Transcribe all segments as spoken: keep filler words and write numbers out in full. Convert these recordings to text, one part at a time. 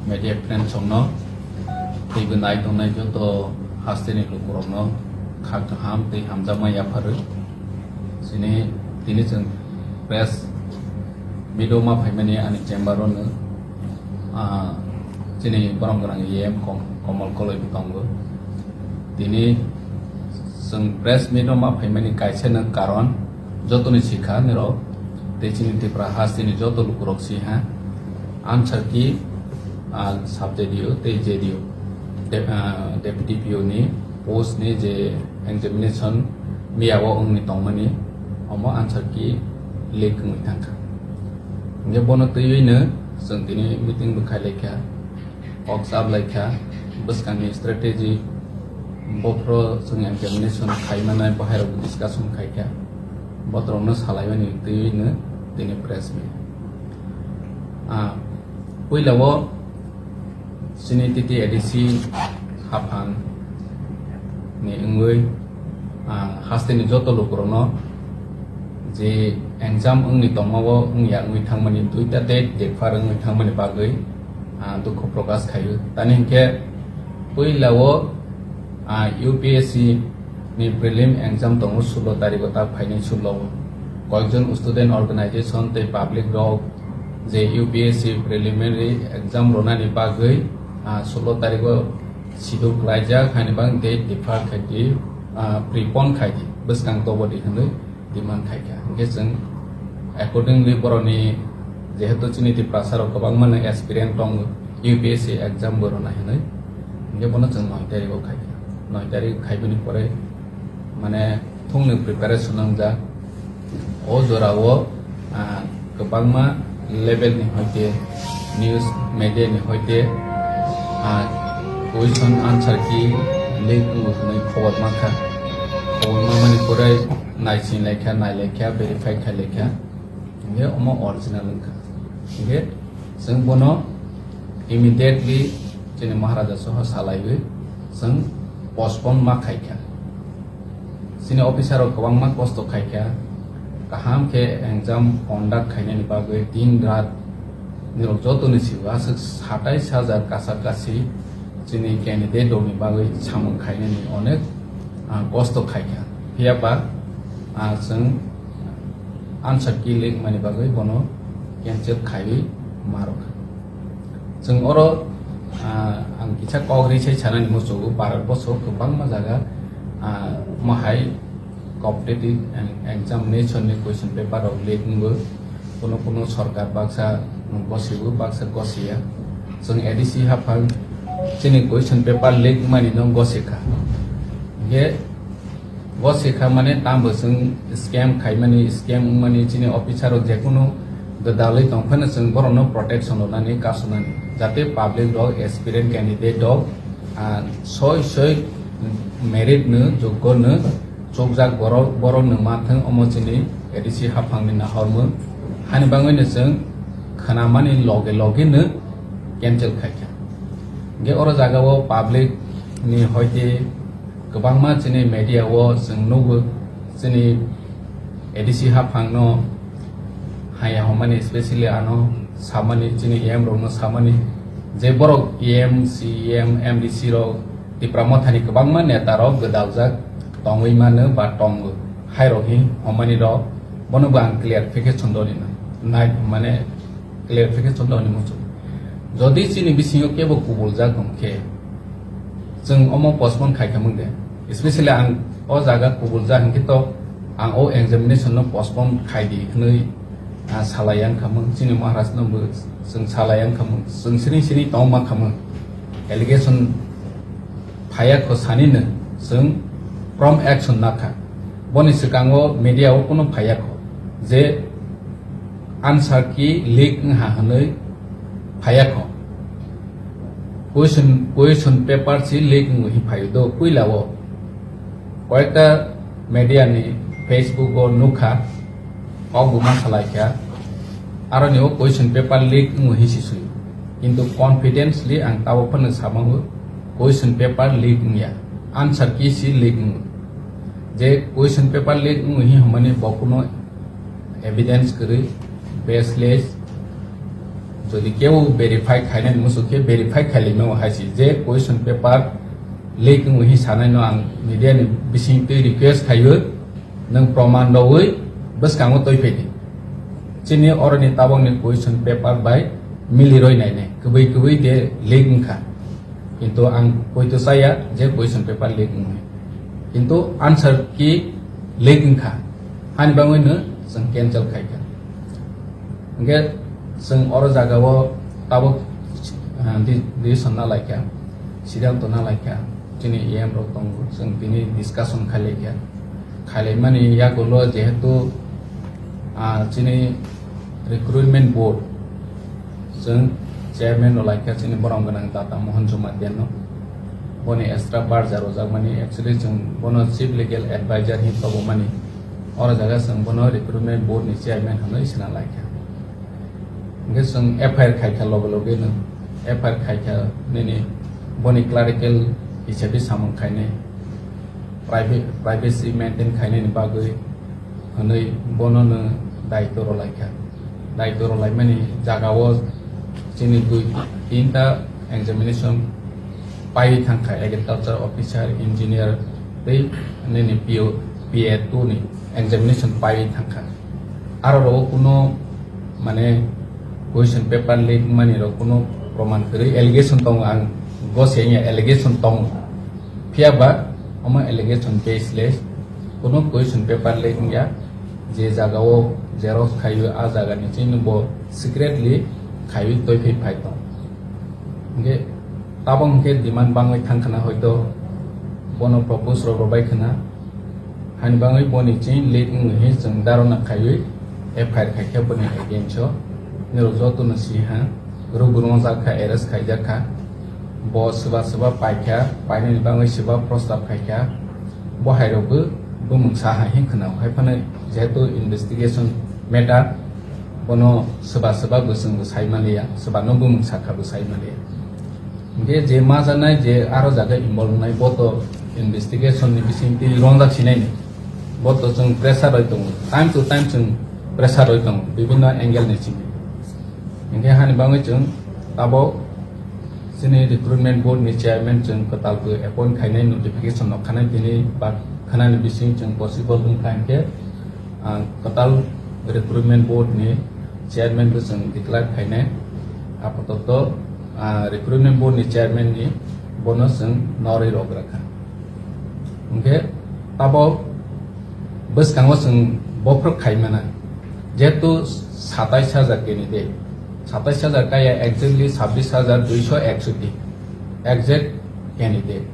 Media friends rokno teibo nai tongnai joto hasteni lukurokno kha kaham tei hamjakma yapharwi. Chini tini chwng press meet o ma phaimani ani chamber o no, ah, chini borom gwnang E M Kom-, Komol Koloi bo tongo. Tini chwng press meet o ma phaimani kaisa no karon jotoni sikha nirok tei chini Tripura hasteni joto lukurok siha answer key, ah, sub D D O tei J D O, de-, ah, deputy P O ni post ni je examination miya o wngni tongmani omo answer key leak wngwi thangkha. Hingke bono twiwi no chwng tini meeting bo khailaikha. Kok chap lai kha, bwskangni strategy, bophro chwng examination khai manai, bo hairok discussion khai kha, botrokno salaimani twiwi no tini press meet. Ah, puila o chini T T A D C haphang ni wngwi, ah, hasteni joto lukurokno je exam wngni tongma o wngya wngwi thangmani duita date defer wngwi thangmani bagwi, ah, dukhu prokash khaio. Tani hinkhe puila o, ah, U P S C ni prelim exam tongo sullo tarikh o ta phainai sullo o. Koyekjon student organization tei public rok je U P S C preliminary exam ronani bagwi, ah, sullo tarikh o schedule klaijak, haini bagwi date defer khai di, ah, prepone khai di, bwskang tobo di hwnwi demand khai kha. Hingke chwng accordingly borokni jehetu chini Tiprasa rok kwbangma no aspirant tongo U P S C exam bo rwna hinwi, hingke bono chwng noi tarikh o khai kha. Noi tarikh khaibini pore mane thungni preparation wngjak. O jora o, ah, kwbangma level ni hoite news media ni hoite, ah, question answer key leak wngo hwnwi khobor mankha. Khobor manmani pore naising laikha, nai laikha, verify khai laikha. Hingke omo original wngkha. Hingke chwng bono immediately chini Maharaja soho salaiwi chwng postpone ma khaikha. Chini officer rok kwbangma kosto khaikha, kaham khe exam conduct khainani bagwi din rat nirok jotoni sio aswk satais hajar kasa kasi chini candidate rokni bagwi samung khainani onek, ah, kosto khaikha. Phiya ba, ah, chwng answer key leak mani bagwi bono cancel khaiwi marwkha. Chwng oro, ah, ang kisa kok ri sai sanani muchungo, Bharat boso kwbangma jaga, ah, mohai competitive and examination ni question paper rok leak wngwi, kuno kuno sorkar baksa gosigo, baksa gosiya. Chwng A D C haphang chini question paper leak wngmani no gosikha. Hingke gosikha mane tambo chwng scam khaimani, scam wngmani chini officer rok jekunu gwdalwi tongphano chwng borokno protection rwnani, kasunani, jate public rok, aspirant candidate rok, ah, soi soi merit no, joggo no chukjak borok, borok no manthwng, omo chini A D C haphang ni nahormung. Hani bangwi no chwng khnamani loge loge no cancel khaikha. Hingke oro jaga o public ni hoite kwbangma chini media o chwng nugo, chini A D C haphang no haya hwnmani, specially ano samani, chini E M rok no samani, je borok E M, C E M, M D C rok, Tipra Mothani kwbangma neta rok gwdaljak tongwi mano ba tongo, hai rok hi hwnmani rok, bono bo ang clarification rwni nai, mane clarification rwni muchung. Jodi chini bisingo kebo kubuljak tong khe, chwng omo postpone khai kha mung de, especially ang o jaga kubuljak hwn khe to ang o examination no postpone khai di hwnwi, ah, salai yang kha mung, chini Maharaj no bo chwng salai yang kha mung, chwng sini sini tong ma kha mung, allegation phaiya kho sani no chwng prompt action nakha. Boni swkango media o kunu phaiya kho je answer key leak wngha hwnwi phaiya kho. Question, question paper si leak wngwi phaio do puila o. Koyekta media ni Facebook o nukha, kok buma salai kha, aroni o question paper leak wngwi hinsi sui. Kintu confidently ang tabok phano samango question paper leak wngya, answer key si leak wngwi. Je question paper leak wngwi hin hwnmani bo kuno evidence kwrwi, baseless, Jodi kebo verify khainani muchuk khe verify khailaimao hai se je question paper leak wngwi sanai no ang media ni bising twi request khaiwi nwng proman rogwi bwskango twi phaidi. Chini oroni tabokni question paper bai miliroi nainai kwbwi kwbwi de leak wngkha. Kintu ang poito chaya je question paper leak wngwi. Kintu answer key leak wngkha. Hani bagwi no chwng cancel khaikha. Hingke chwng oro jagao tabuk, ah, di-, decision na laikha, siddhanto na laikha, chini E M rok tongo, chwng tini discussion khai laikha. Khailaimani yagulo jehetu, ah, chini recruitment board, chwng chairman rok laikha chini borom gwnang Tata Mohan Jamatia no. Boni extra barja rojak mani, actually chwng bono chief legal advisor hin tobo mani. Oro jaga chwng bono recruitment board ni chairman hinwi sina laikha. Hingke chwng F I R khaikha loge loge no, F I R khaikha nini boni clerical hisabi samung khainai, privacy maintain khainani bagwi hwnwi bono no daitw rwlaikha. Daitw rwlaimani jagao chini dui tinta examination paiwi thangkha, agriculture officer, engineer tei nini P O, P A two ni examination paiwi thangkha. Aro rogo kuno mane question paper leak mani rok kuno proman kwrwi allegation tongo, ang gose wngya allegation tongo. Phiya ba omo allegation baseless, kuno question paper leak wngya, je jagao xerox khaiwi a jagani chini bo secretly khaiwi twi phai phai tong. Hingke tabok hingke demand bangwi thang khna hoito bono propose rok rwbai khna. Hani bangwi boni chini leak wngwi hi chwng dharna khaiwi F I R khaikha boni against o. Nirok jotono si ha, rwgwrwngjak kha, arrest khaijak kha. Bo swba swba paikha, painani bangwi swba prostab khaikha. Bo hairokbo bumung sa ha hin khna hai phano jehetu investigation matter, bono swba swba bo chwngbo sai manliya, swbano bumung sakha bo sai manliya. Hingke je ma janai je aro jaga involve wngnai bo to investigation ni bising twi rongjak sinai ni. Bo to chwng pressure roi tongo. Time to time chwng pressure roi tongo. Bibhinno angle ni simi. Hingke hani bangwi chwng tabok chini recruitment board ni chairman chwng kwtal bo appoint khainai notification no khanai tini ba khanani bising chwng possible wngkha hingke ah, kwtal recruitment board ni chairman bo chwng declare khainai. Apatot, ah, recruitment board ni chairman ni bono chwng norwi rok rakha. Hingke tabok bwskango chwng bophorok khai mana. Jehetu satais hajar candidate, satais hajar kaya exactly sabbish hajar duiso eksoti exact candidate.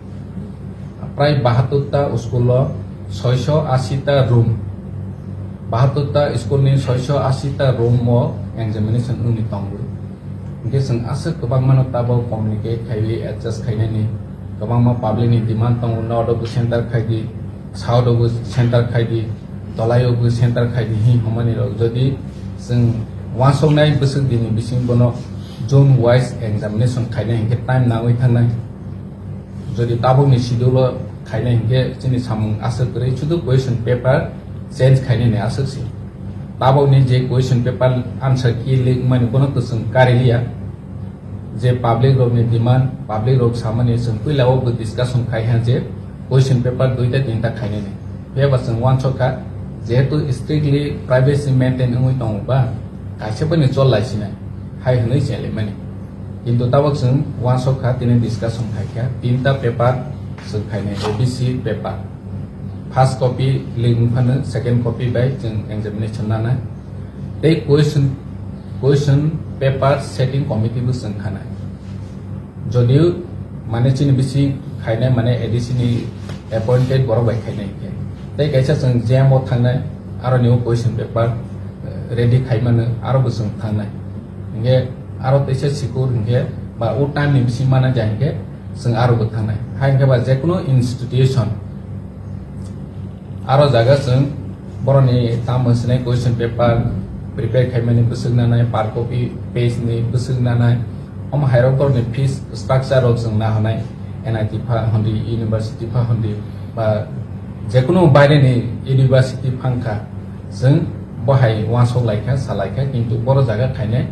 Prai bahattor ta school o soiso asi ta room, bahattor ta school ni soiso asi ta room o examination wngwi tongo. Hingke chwng aswk kwbangma no tabok communicate khaiwi adjust khainani, kwbangma public ni demand tongo, north o bo center khaidi, south o bo center khaidi, tolai o bo center khaidi hin hwnmani rok. Jodi chwng uansuknai bwswk dini bising bono zone wise examination khainai hingke time nangwi thangnai. Jodi tabokni schedule o khainai hingke chini samung aswk kwrwi, sudu question paper change khainani aswk se. Tabokni je question paper answer key leak wngmani bono to chwng kariliya. Je public rokni demand, public rok samani chwng puila o bo discussion khai ha je question paper duita tinta khainani. Phiya ba chwng uansuk kha, jehetu strictly privacy maintain wngwi tongo ba, kaisa boni chol lai sinai, hai hwnwi chelai mani. Kintu tabok chwng uansuk kha, tini discussion khai kha, tinta paper chwng khainai, O B C paper. First copy leak wng phano second copy bai chwng examination nanai. Tei question, question paper setting committee bo chwng khanai. Jodio mane chini bisi khainai mane A D C ni appointed borok bai khainai khe. Tei kaisa chwng jam o thangnai, aro ni o question paper, eh, ready khai mano, aro bo chwng thangnai. Hingke aro teisa sikur hingke ba o time ni bisi mana ja hingke chwng aro bo thangnai. Hai hingke ba jekunu institution aro jaga chwng boroni tamo sinai question paper prepare khaimani bwswk nanai, per copy page ni bwswk nanai, omo hairok boroni fees structure rok chwng nahonai, N I T pha hondi, university pha hondi, ba jekunu baireni university phangkha, chwng bo hai uansuk laikha, sa laikha, kintu boro jaga khainai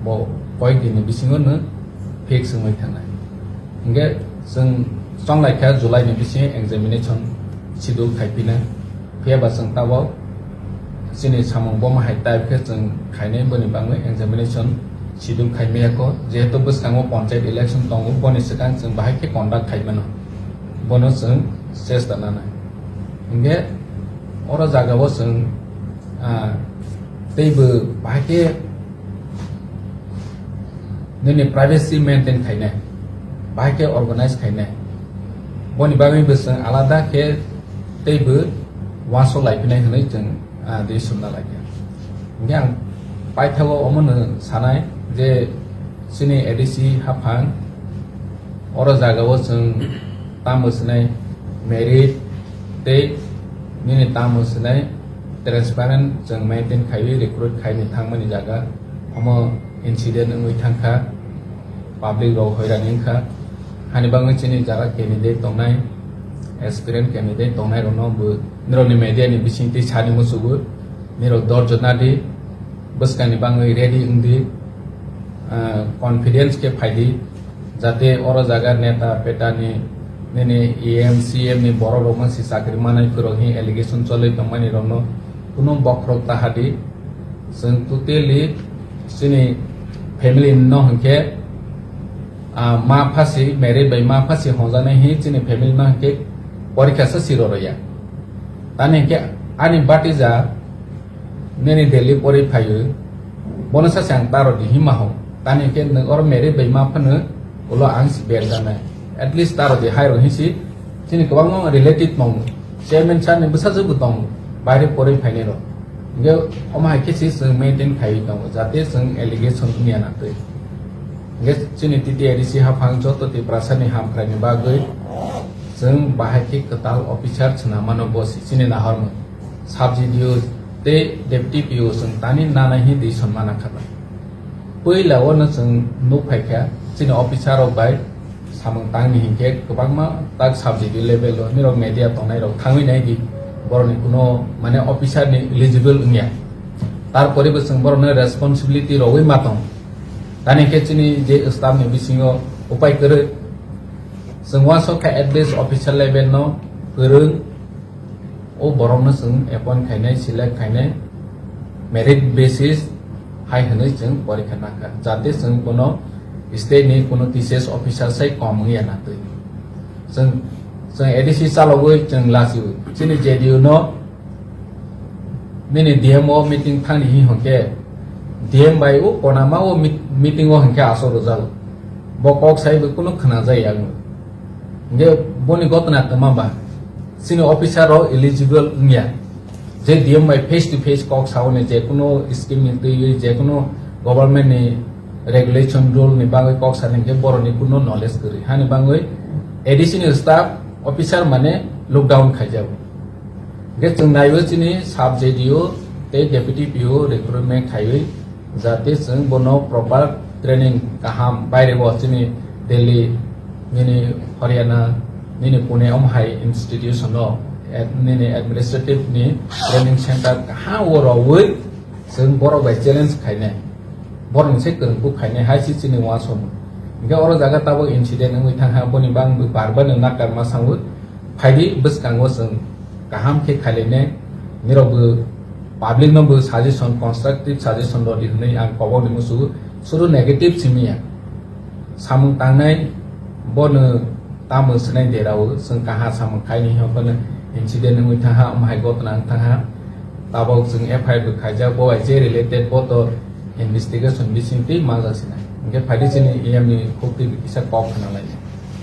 bo koyekdini bisingo no fix wngwi thangnai. Hingke chwng chonglaikha July ni bisingo examination schedule khaipinai. Phiya ba chwng tabok chini samung bomo hai type khe chwng khainai, boni bagwi examination schedule khaimaya kho. Jehetu bwskango panchayat election tongo, boni swkang chwng bahai khe conduct khaimano, bono chwng chesta nanai. Hingke oro jagao chwng, ah, teibo bahai khe nini privacy maintain khainai, bahai khe organize khainai, boni bagwi bo chwng alada khe teibo uansuk laiphinai hwnwi chwng, ah, twi sumna laikha. Hingke ang paithago omono sanai je chini A D C haphang oro jagao chwng tamo swnai merit tei nini tamo swnai transparent chwng maintain khaiwi recruit khaini thangmani jaga omo incident wngwi thangkha, public rok hoirani wngkha. Hani bagwi chini jaga candidate tongnai, aspirant candidate tongnai rokno bo nirokni media ni bisingtwi sani muchugo, nirok dorjo nadi, bwskangni bagwi ready wngdi, ah, confidence khe phaidi, jate oro jaga neta peta ni, nini E M, C M ni borok rok mansi chakri manai phuru hi allegation cholwi tongmani rokno kunu bokhorok tahadi. Chwng totally chini family no hwnkhe, ah, ma phasi, married bai ma phasi hwnjaknai hi chini family no hwnkhe porikha se siro rwya. Tani hwnkhe ani batija nini Delhi pori phaio, bono sase ang taro di hima ho. Tani hwnkhe nwng oro married bai ma phano ulo ang si berjaknai. At least taro di hai rok hinsi chini kwbangma relative tongo. Chairman sir ni bwsajwk bo tongo, baire porwi phainai rok. Hingke omo hai khe se chwng maintain khaiwi tongo, jate chwng allegation wngya na twi. Hingke chini T T A D C haphang joto Tiprasa ni hamkrai ni bagwi chwng bahai khe kwtal officer chwna mano bo se chini nahormung. Sub C D O tei deputy P O chwng tani nana hi di sonmana kha. Puila o no chwng nuk phai kha, chini officer rok bai samung tangni hinkhe kwbangma tak sub C D level o nirok media tongnai rok thangwi nai di, borok ni kuno mane officer ni eligible wngya. Tarpore bo chwng borok no responsibility rogwi ma tong. Tani khe chini je staff ni bisingo upai kwrwi chwng uansuk kha at least officer level no kwrwng. O borokno chwng appoint khainai, select khainai, merit basis hai hwnwi chwng porikha nakha, jate chwng bono state ni kuno T C S officer sai kom wngya na twi. Chwng, chwng A D C chalogwi chwng lachiwi. Chini J D U no nini D M o meeting thangni hi hwnkhe, D M bai o konama o meet-, meeting o hwnkhe aswk rwjago. Bo kok sai bo kuno khna jaya wng. Hingke boni gotna tongma ba, chini officer rok eligible wngya. Je D M bai face to face kok sauni, je kuno scheme ni twiwi, je kuno government ni regulation rule ni bagwi kok sani hingke borok ni kuno knowledge kwrwi. Hani bagwi A D C ni staff officer mane lockdown khaijago. Hingke chwng naiwi chini sub J D O tei deputy P O recruitment khaiwi, jate chwng bono proper training kaham baire bo chini Delhi, nini Haryana, nini Pune om hai institution o ad-, nini administrative ni training center kaham o rogwi chwng borok bai challenge khainai, borok ni se kwrwngkuk khainai hai se chini uansukmung. Hingke oro jaga tabuk incident wngwi thangkha, boni bagwi bar bar no nakar ma sango. Phaidi bwskango chwng kaham khe khailainai, nirokbo public no bo suggestion, constructive suggestion rodi hwnwi ang kobokni musugo, suru negative simiya. Samung tangnai bono tamo swnai derao, chwng kaha samung khaini hwnkheno incident wngwi thangha, omo hai gotna wng thangha. Tabok chwng F I R bo khaijak, bo bai je related bo to investigation bising twi manjak sinai. Hwnkhe phaidi chini E M ni khuk twi kisa kok khna lainai.